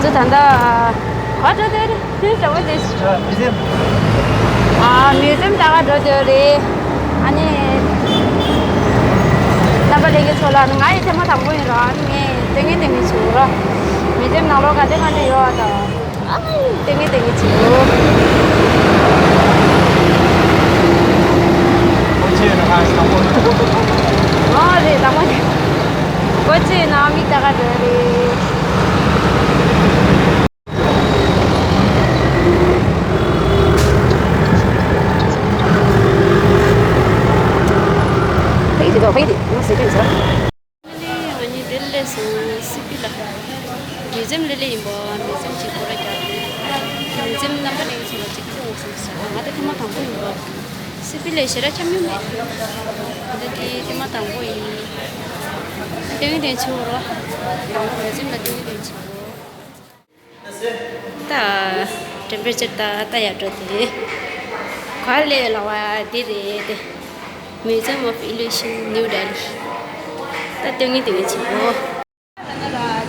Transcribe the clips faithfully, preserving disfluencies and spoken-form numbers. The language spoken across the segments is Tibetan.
ཚོ་ད་ལྟ་ག་འགྲོ་འདོད་རེད། དེ་འདྲ་བོ་དེ། ཨ། མིའུ་ཛི་ཡམ། ཨ། མིའུ་ཛི་ཡམ་ལྟ་ག་འགྲོ་འདོད་རེད། ཨ་ནི། རྣམ་པ་ལྷན་རྒྱས་ཚོ་ལ་ནི་ང་ཡི་ཐེངས་མ་དང་པོ་ཡིན་ར། ཨ་ནི་ངས་ལྟ་ངན་ལྟ་ངན་བྱེད་འོ་ར། མིའུ་ཛི་ཡམ་ནང་ལོགས་ག་འདྲ་ག་འདྲ་ཡོད་ཨ་ད། ཨ་ནི་ལྟ་ངན་ལྟ་ངན་བྱེད་འོ། ཨོ་རེད། དང་པོ་ནས་སྒོ་ཕྱེ་ན་མིག་ལྟ་ག་འགྲོ་རེད། ཕ་གི་དེ་དོ། ཕ་གི་དེ་ང་ཟེར་གི་ཡིན་ཟེར། ང་གཉིས་དེ་སླེབས་སོང་སི་པི་ལ། མིའུ་ཛི་ཡམ་སླེབས་སླེབས་ཡིན་པ། མིའུ་ཛི་ཡམ་གཅིག་སྐོར་ར་རྒྱག་མིའུ་ཛི་ཡམ་རྣམ་པ་ལྷན་རྒྱས་ཚོ་ལ་གཅིག་སྟོན་དགོས་བསམ་སོང་། ང་དེ་ཐེངས་མ་དང་པོ་ཡིན་པ། སི་པི་ལ་ཞེ་དྲག་འཁྱམ་མྱོང་མེད། ད་དེ་ཐེངས་མ་དང་པོ་ཡིན། སྟོན་གི་སྟོན་བྱེད་འོ་ར། དང་པོ་མིའུ་ཛི་ཡམ་ལ་སྟོན་གི་སྟོན་བྱེད་འོ། ད་ཊེམ་པེ་རེ་ཅར་ད་ལྟ་ཡར་འགྲོ་དེ། ག་ལེ་ལ་བ་དེ་རེད་དེ། Museum of Illusion, New Delhi. ད་སྟོན་གི་སྟོན་གི་བྱེད་འོ།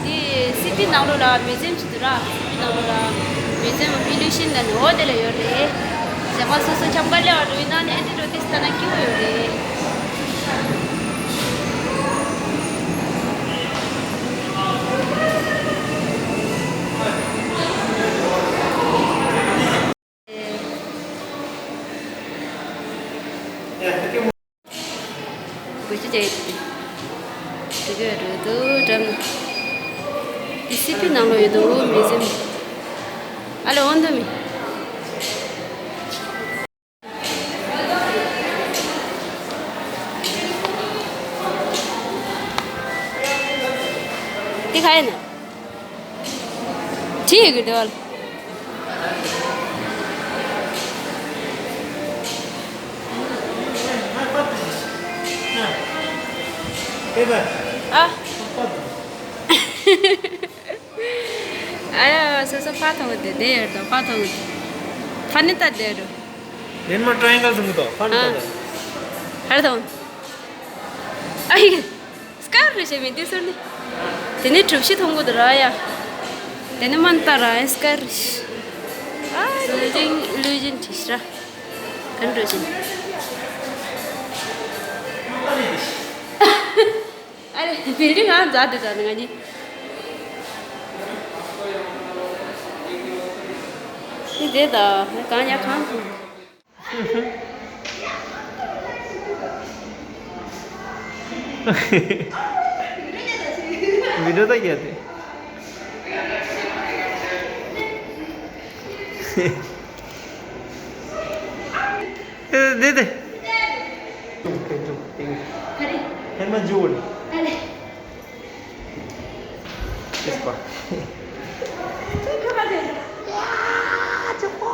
དེ་སི་པི་ནང་ལོགས་ལ་མིའུ་ཛི་ཡམ་ཅིག་འདུག་ར། སི་པི་ནང་ལོགས་ལ་Museum of Illusion ལབ་ནས་འོ་དེ་ལ་ཡོད་རེད། ཞག་མ་སོ་སོ་འཁྱམ་ག་ལེ་བ་འགྲོ་ཡིན་ན་ནི་ཨེ་འདྲ་འགྲོ་དེ་ལྟ་ན་སྐྱིད་པོ་ཡོད་རེད། དགོས་ཆེ་བྱས་ཡོད་དེ། འགྲོ་གི་ཡོད་འགྲོ་འདུག་འགྲམ། དེ་སི་པི་ནང་ལོགས་ཡོད་འདུག་མིའུ་ཛི་ཡམ། ཨ་ལེ་འོང་དུ་མི། འདི་ག་ཡིན་ན། བྲིས་ཡོད་ཀྱི་འདུག་བ། ཨ། ཨ་ཡ། སོ་སོ་ཕར་མཐོང་གི་འདུག་དེ་ཡོད་དོ། ཕར་མཐོང་གི་འདུག་ཕར་ནི་ལྟ་བསྡད་འགྲོ། ལེན་མ་ཊ་རའེ་ཨེང་གལ་མཐོང་གི་འདུག་ཕར་ནི་ལྟ་ཨ། བསྡད། ཕར་མཐོང་། ཨ་ཡེ། སྐར་རེ་བྱས་མིན་དེ་ཚོ་ནི། དེ་ནས་གྲུ་བཞི་མཐོང་གི་འདུག་ར་ཡ། དེ་ནས་མ་ནི་ལྟ་ར་ཡ་སྐར་རེ་བྱས། ཨ། ལུས་ཅན་ལུས་ཅན་བྲིས་ར། ག་འགྲོ་བཞིན། ཨ་རེ། བིལ་ཌིང་ང་འཛག་དེ་འཛག་ནི་ང་གཉིས། ནི་དེ་ད་གང་ཡ་གང་། བི་ཌིའོ་ད་རྒྱག་དེ། དེ་དེ། ཧེ་མ་ཇུ་ཝོ་ལི། ཨ་ལེ། ཅེས་པ། ཡ། ཅོག་པོ།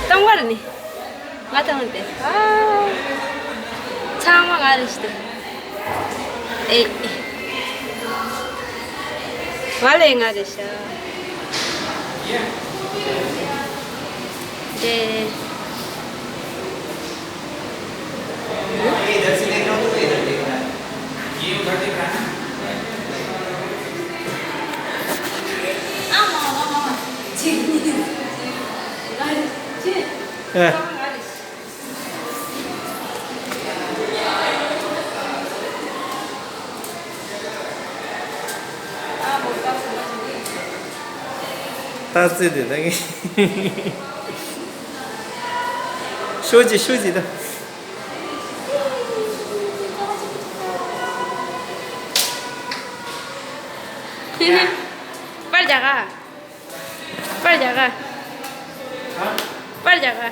སྟོང་པར་ནི། ང་དང་དེ། ཨ། ཚང་མ་ང་རེད་ཤི། ཨེ། ང་ལས་ང་རེད་ཤ། དེ། ཨ། ད་ཙི་དེ་ད་ངས། ཤོག་ཅིག་ཤོག་ཅིག་ད། པར་རྒྱག་ག་པར་རྒྱག་ག་པར་རྒྱག་ག་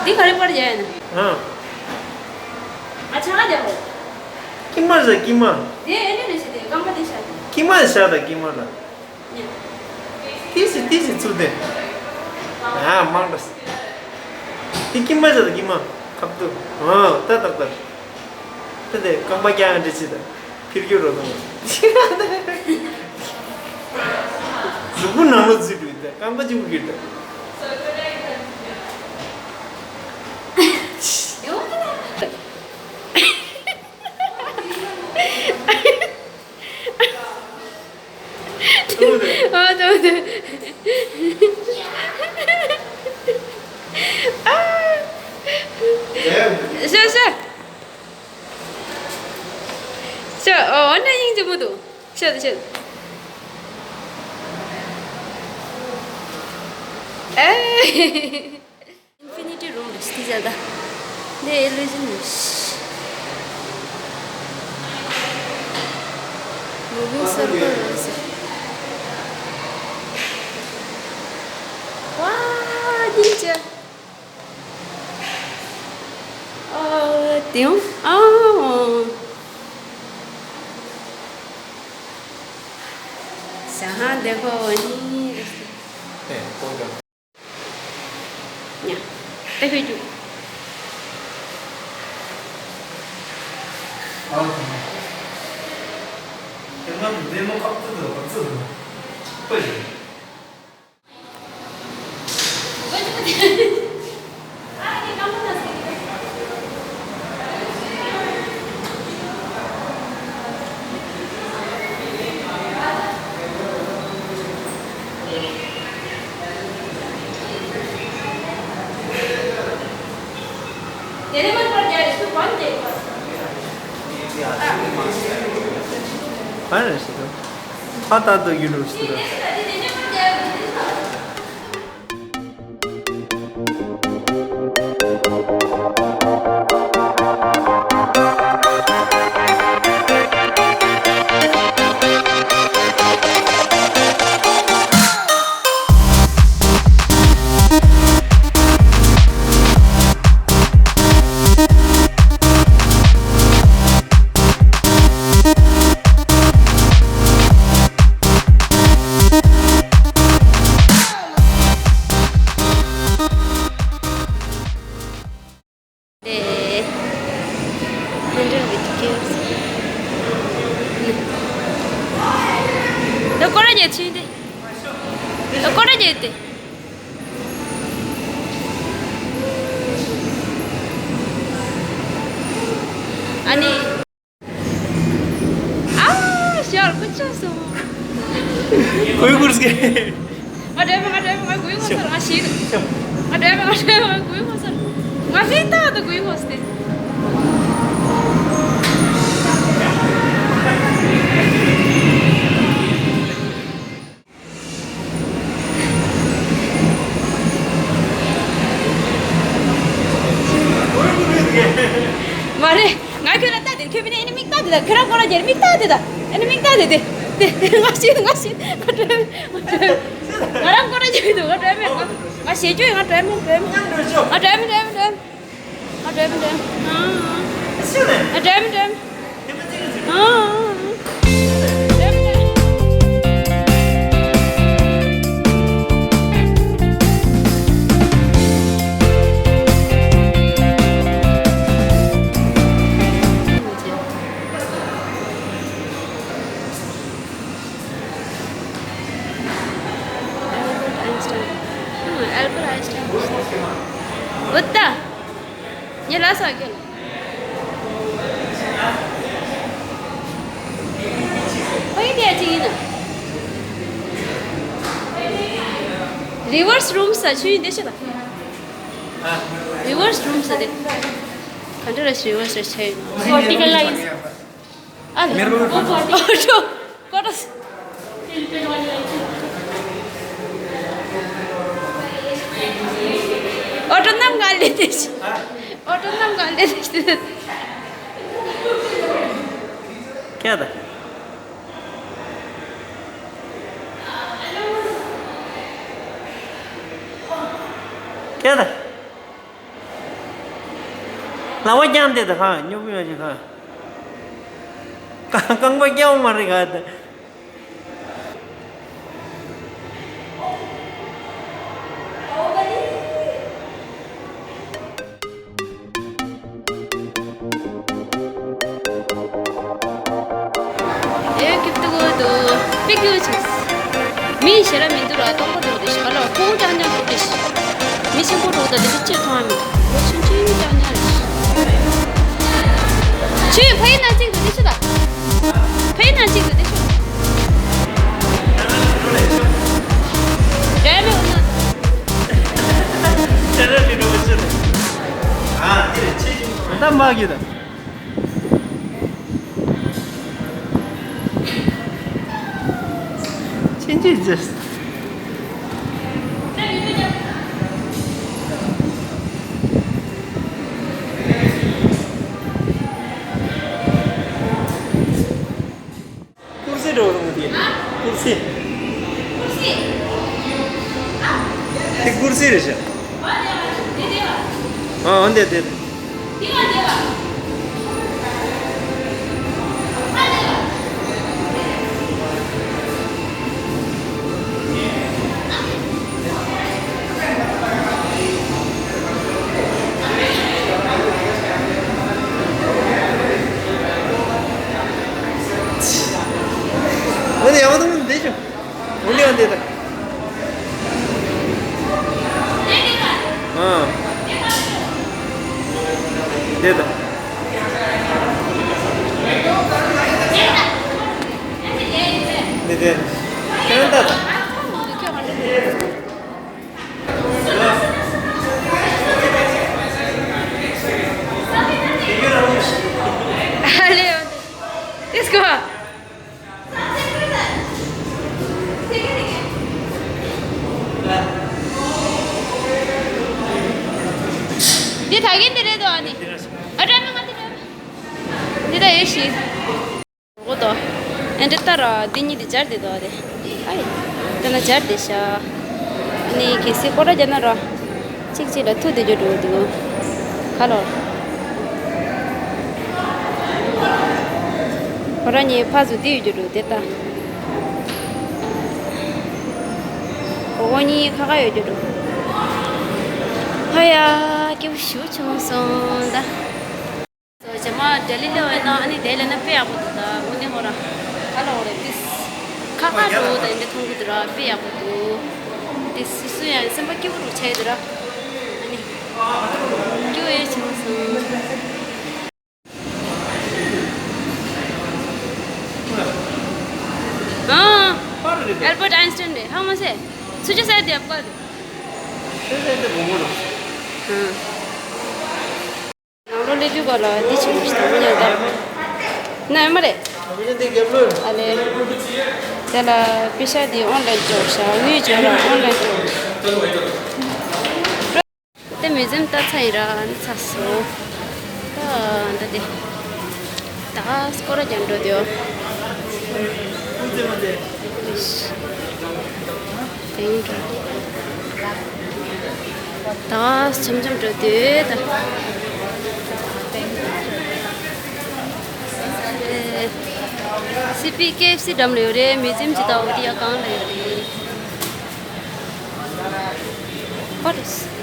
འདི་ག་རེ་པར་རྒྱག་ཡིན་ན། ཨ། ང་ཆང་ལ་རྒྱག་གོ། ཀྱི་མ་ཟ་ཀྱི་མ། དེ་ཨེ་ནི་ནི་ཞིག་དེ་རྐང་པ་དེ་བཞག་དེ། ཀྱི་མ་བཞག་དང་ཀྱི་མ་ལ། ཉ། ཏི་སི་ཏི་སི་ཚུར་དེ། ཨ་མང་དྲགས། དེ་ཀྱི་མ་བཞག་དང་ཀྱི་མ། ཁབ་ཏུ། ཨ་ཏ་ཏག་ཏག་ད་དེ་རྐང་པ་རྐྱང་འདྲ་ཅི་ད། ཕིར་རྒྱུ་རོ་དང་། གཟུགས་པོ་ནང་ལོགས་འཛུལ་འགྲོ་ཡི་ད་རྐང་པ་གཅིག་པུ་གྱུར་ད། ཨ་དོ་དོ། ཨ། ཤ་ཤ། ཤ། ཨོ་ཨ་ན་ཡིན་གྱི་མོ་དུ། ཤ་དུ་ཤ་དུ། ཨེ། Infinity room རེད་ཤི་ཟེར་ད། འདི་illusion རེད་ཤི། Moving circle རེད་ཤི། ཝ། འདི་ཅི། ཨ། དེའང་། ཨ། ཞ་ཧ་འདི་ཁོ་ནི། ཨེ། ཉ། ཏེ་ཕེ་རྒྱུ། ཨ། ཁྱེད་རང་གི་བདེ་མོ་ཁག་ཏུ་དུ་ཁག་ཏུ་དུ། ཁོ་ཡིན། ཨ་རེ་ཞིག་ཏུ། ཕ་ད་དུ་ཡུལ་རུ་ཞིག་ཏུ། ཨེ། ཧན་ཌྲེཌ་ཝི་ཐི་ཀེ་ད་ཀོ་ར་ཉེ་ཆི་འདི། ད་ཀོ་ར་ཉེ་དེ། ཨ་ནི། ཨ། ཞར་ཀུ་ཅོ་སོང་། གོས་གུར་སྐེ། ང་འདྲ་མེད་ང་འདྲ་མེད་ང་གུས་ངོ་སོར་ང་ཞིག་ང་འདྲ་མེད་ང་འདྲ་མེད་ང་གུས་ངོ་སོར། ང་ལྷན་ཐག་ཏུ་གུས་ངོ་སྟེ། མ་རེད། ང་ཁྱོད་ལ་ལྟ་དེ་ཁྱོད་མིན་ན་ཨེ་ནི་མིག་ལྟ་དེ་ད་ཁྱོད་རང་ཁོ་རང་རྒྱལ་མིག་ལྟ་དེ་ད་ཨེ་ནི་མིག་ལྟ་དེ་དེ་དེ་ང་ཤི་ང་ཤི་ང་དྲན་ང་དྲན་ང་རང་ཁོ་རང་རྒྱལ་འདུག་ང་དྲན་མེད་ང་ང་ཞེ་ཁྱོད་ང་དྲན་མེད་དྲན་མེད་ང་དྲན་མེད་དྲན་མེད་དྲན་མེད། ང་དྲན་མེད་དྲན་མེད། ཨ། ཨ། ཨ། ཨ། Albert Einstein. ཨ། Albert Einstein. འོ་ད། ངས་ལབ་ས་གི། ཁོ་ཡི་དེ་ཅི་ཡིན་ན། Reverse room ས་ཆུ་ཡིན་དེ་ཤི་ད། Reverse room ས་དེ། ག་འདྲ་ཞིག་ཡོད་ཟེར་བྱས་ཡོད། Vertical line. ཨ་ལ། ཨོ་ཤོ། ཀོ་ཏོ། ཨོ་ཏོ་ནམ་ག་ལེ་དེ་ཤི། ཨོ་ཏོ་ནམ་ག་ལེ་དེ་ཤི། ཁྱེད། ཁྱེད། ལ་བ་རྐྱང་དེ་དང་ཧ་སྨྱུག་པོ་ཡོད་ཅིག་ཧ། རྐང་རྐང་པ་རྐྱང་མ་རེད་ག་དེ། ཨེ་ཀིབ་ཏུ་གོ་དུ་པིག་ཡོ་ཆིག་མི་ཞེ་ར་མི་འདུག་ར་སྟོང་པ་འགྲོ་དེ་ཤི་ག་ལ་ཁོ་ཅང་ཅང་འགྲོ་དེ་ཤི། མི་ཆེན་པོ་འགྲོ་ད་དེ་ཤི་ཅེ་ཐོང་མི་ཁོ་ཆུང་ཆུང་ཅང་ཅང་རེ་ཤི། ཆུའི་ཕ་ཡི་ན་གཅིག་འགྲོ་དེ་ཤི་ད། ཕ་ཡི་ན་གཅིག་འགྲོ་དེ་ཤི། རེ་མི་འོ་ན། ད་མ་གི་ད། ཆིན་ཅི་ཇེས། ཀུར་སི་འགྲོ་རུང་དེ། ཀུར་སི། དེ་ཀུར་སི་རེད་ཤག་ཨ་འོན་ཏེ་དེ། འོན་ཏེ་ཡང་དུ་འདི་ཅུ། འོན་ཏེ་འོན་ཏེ་ད། ཨ། འདི་ད། འདི་འདི། ཁྱེད་རང་ད་ད། ཨ་ལེ། དེ་སྐོ། འདི་ད་གིན་འདི་རེད་དོ་ཨ་ནི། ཨ་དྲ་མི་ང་འདི་རེད། འདི་ད་ཡོད་ཤི། འོ་དོ། ཨེ་འདྲ་ལྟ་ར་འདི་གཉིས་འདི་སྦྱར་བསྡད་འདུག་རེད། ཨའི། དེ་ན་སྦྱར་བསྡད་ཤག་ཨ་ནི་གལ་སྲིད་སྐོར་ར་རྒྱབ་ན་ར། གཅིག་གཅིག་ལ་ཐུག་བསྡད་རྒྱུ་འགྲོ་འདུག་ཁ་ལོ། ཁོ་ར་གཉིས་ཕ་ཚུ་འདི་ཡོད་རྒྱུ་འགྲོ་དེ་ལྟ། ཁོ་བོ་གཉིས་ཁ་ཁ་ཡོད་རྒྱུ་འགྲོ། ཨ་ཡ། སྐྱིད་པོ་ཞེ་པོ་བྱུང་སོང་ད། སོ་ཇ་མ་ལྡི་ལི་སླེབས་པ་ཡིན་ན་ཨ་ནི་དེ་ལས་ན་དཔེ་ཡག་པོ་འདུག་ད་དངོས་གནས་ཁོ་རང་ཧ་ལོ་རེད་དེ། ཁ་ཁ་འགྲོ་ད་ཡིན་དེ་མཐོང་གི་འདུག་ར་དཔེ་ཡག་པོ་འདུག་དེ་སུ་སུ་ཡང་སེམས་པ་སྐྱིད་པོ་རུ་ཆགས་འདུག་ར། ཨ་ནི་སྐྱིད་པོ་ཡོད་བྱུང་སོང་། ཨ། ཨལ་བར་ཊ་ཨའིན་སི་ཊན་རེད་ཧ་མ་སེ། སུ་ཅི་ཟེར་དེ་ཨབ་ཀ་རེད། སུ་ཟེར་དེ་བུ་མོ་རེད། ཨ། ནང་ལོ་ལས་རྒྱུ་ག་ལ་འདི་ཆེ་མི་ཞིག་དང་མི་ཉག་ད། ན་ཡོད་མ་རེད། ཨ་ལེ། དེ་ལ་པེ་ཤ་འདི་ཨོན་ལན་ཅོག་ཤ་དངུལ་ཅོག་ལ་ཨོན་ལན་ཅོག་དེ་མི་འཛེམ་ལྟ་ཚ་ཡིན་ར་ནི་ཚ་སོ། ད་འདི་དེ། ད་སྐོར་ར་རྒྱབ་འགྲོ་དེའོ། དེང་འགྲོ། ད་ཆམ་ཆམ་འགྲོ་དེ་ད། སི་པི་ཀེ་ཨེཕ་སི་འགྲམ་ལ་ཡོད་རེད། མི་ཛིམ་ཇི་ད་འོ་དེ་ཡ་གང་ལ་ཡོད་རེད། What is?